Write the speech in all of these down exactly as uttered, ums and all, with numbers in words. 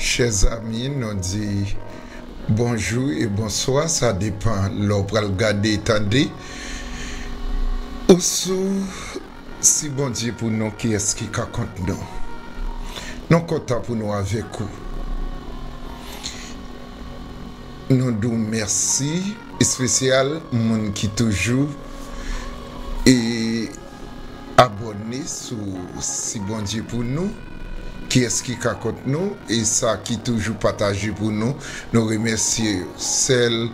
Chè zanmi, nou di bonjou e bonswa, sa depann lè w pral gade e tande. Osou, si Bondye pou nou, kiyès ki ka kont nou? Nou kontan pou nou avèk ou. Nou di w mèsi espesyal, moun ki toujou e abòne sou Si Bondye pou nou, kiyès ki ka kont nou, e sa ki toujou pataje pou nou, nou remèsye yo. Sèl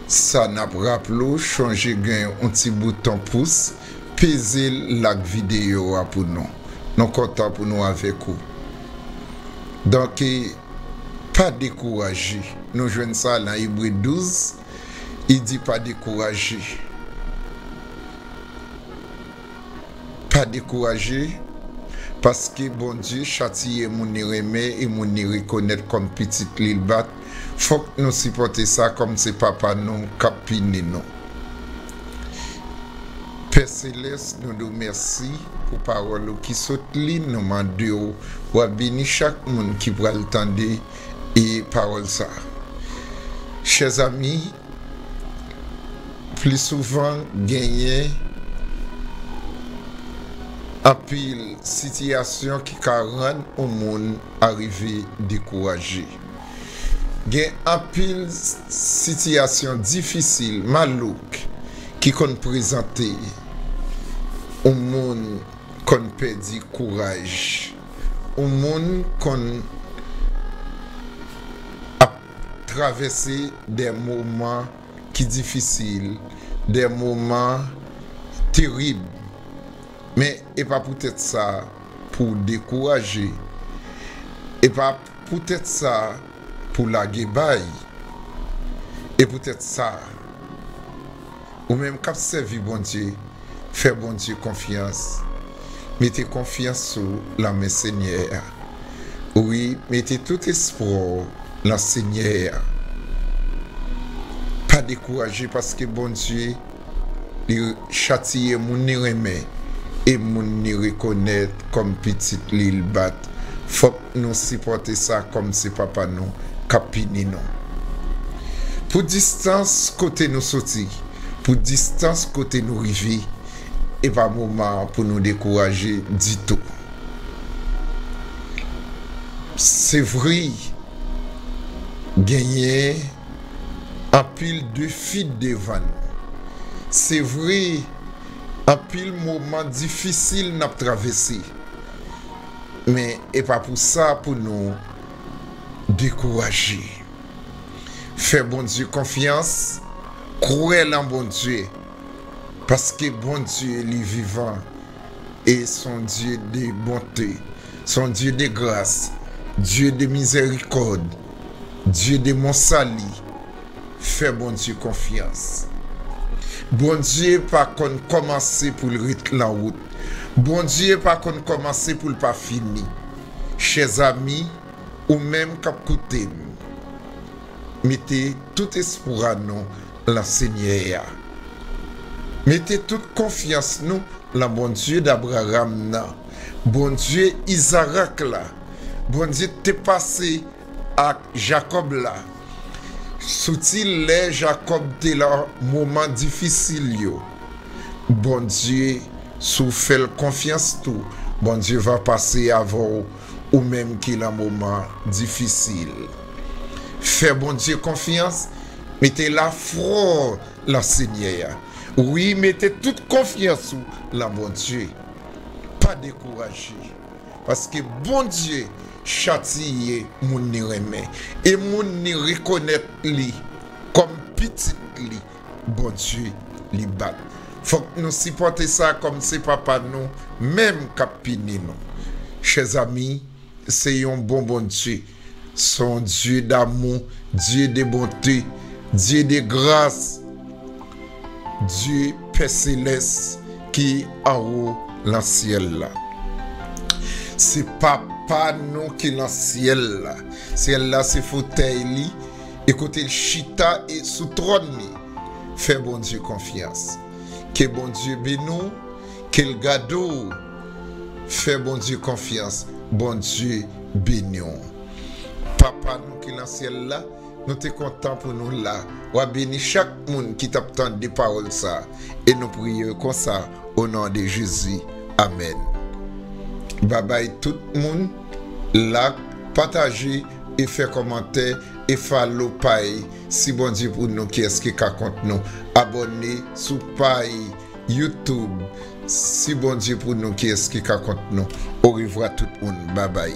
sa n ap raple w, chonje gen yon ti bouton pous, peze l, like videyo a pou nou. Nou kontan pou nou avèk ou. Donk, e, pa dekouraje. Nou jwenn sa nan Ebre douz, li di pa dekouraje. Pa dekouraje, paske Bondye chatiye moun li renmen e moun li rekonèt kòm pitit li l bat. Fòk nou sipòte sa kòm se Papa nou k ap pini nou. Pè Selès, nou di w mèsi pou pawòl ou ki sot li. Nou mande w pou w ap beni chak moun ki pral tande e pawòl sa. Chè zanmi, pli souvan genyen anpil sitiyasyon ki ka rann yon moun arive dekouraje. Gen anpil sitiyasyon difisil, malouk, ki konn prezante yon moun konn pèdi kouraj. Yon moun konn ap travèse de moman ki difisil, de moman terib. Men e pa poutèt sa pou w dekouraje. E pa poutèt sa pou w lage bay. E poutèt sa, ou menm k ap sèvi Bondye, fè Bondye konfyans. Mete konfyans ou lan men Senyè a. Wi, mete tout espwa w lan Senyè a. Pa dekouraje, paske Bondye, li chatiye moun li renmen e moun li rekonèt kòm pitit li l bat. Fòk nou sipòte sa kòm se Papa nou k ap pini nou. Pou distans kote nou soti, pou distans kote nou rive, e pa moman pou nou dekouraje ditou. Se vre, genyen anpil defi devan nou. Se vre, anpil moman difisil n ap travèse. Men e pa pou sa pou nou dekouraje. Fè Bondye konfyans, kwè lan Bondye, paske Bondye, li vivan. E se yon Dye de bonte, se yon Dye de gras, Dye de mizèrikòd, Dye de mon sali. Fè Bondye konfyans. Bondye pa konn kòmanse pou l ret lan wout. Bondye pa konn kòmanse pou l pa fini. Chè zanmi, ou menm k ap koute m, mete tout espwa nou lan Senyè a. Mete tout konfyans nou lan Bondye Dabraram nan, Bondye Izarak la, Bondye te pase ak Jakòb la. Soti lè Jakòb te lan moman difisil yo, Bondye, si w fè l konfyans tou, Bondye va pase avè w, ou menm ki lan moman difisil. Fè Bondye konfyans, mete lafwa w lan Senyè a. Wi, mete tout konfyans ou lan Bondye. Pa dekouraje, paske Bondye chatiye moun li renmen e moun li rekonèt li kòm pitit li. Bondye, li bat. Fòk nou sipòte sa kòm se Papa nou menm k ap pini nou. Chè zanmi, se yon bon Bondye. Se yon Dye damou, Dye de bonte, Dye de gras, Dye Pè Selès ki anwo lan syèl la. Se Papa nou ki lan syèl la. Syèl la se fotèy li, e kote l chita e sou twòn li. Fè Bondye konfyans. Ke Bondye beni w, ke l gade w. Fè Bondye konfyans, Bondye beni w. Papa nou ki nan syèl la, nou te kontan pou nou la. W a beni chak moun ki t ap tande pawòl sa a. E nou priye konsa, o non de Jezi. Amèn. Babay tout moun, like, pataje e fè kòmantè e follow pay Si Bondye pou nou, kiyès ki ka kont nou? Abòne sou pay YouTube Si Bondye pou nou, kiyès ki ka kont nou? Orevwa tout moun. Babay.